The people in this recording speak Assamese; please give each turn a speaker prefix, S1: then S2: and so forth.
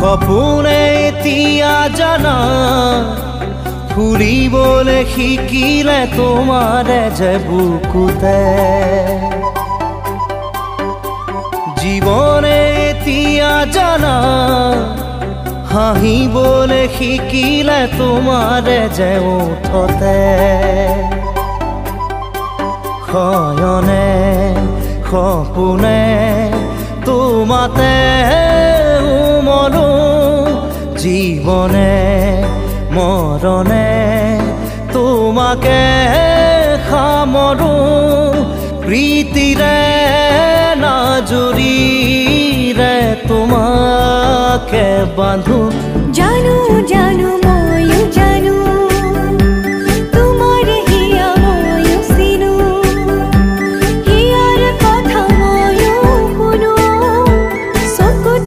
S1: সপোনে এতিয়া জানা ফুৰিবলৈ শিকিলে তোমাৰে যে বুকুতে। জীৱনে এতিয়া জানা হাঁহিবলৈ শিকিলে তোমাৰে যে ওঠতে। শয়নে সপোনে তোমাতে উমলো, জীৱনে মৰণে তোমাকে সামৰো। প্ৰীতিৰে নাজুৰিৰে তোমাকে বান্ধো।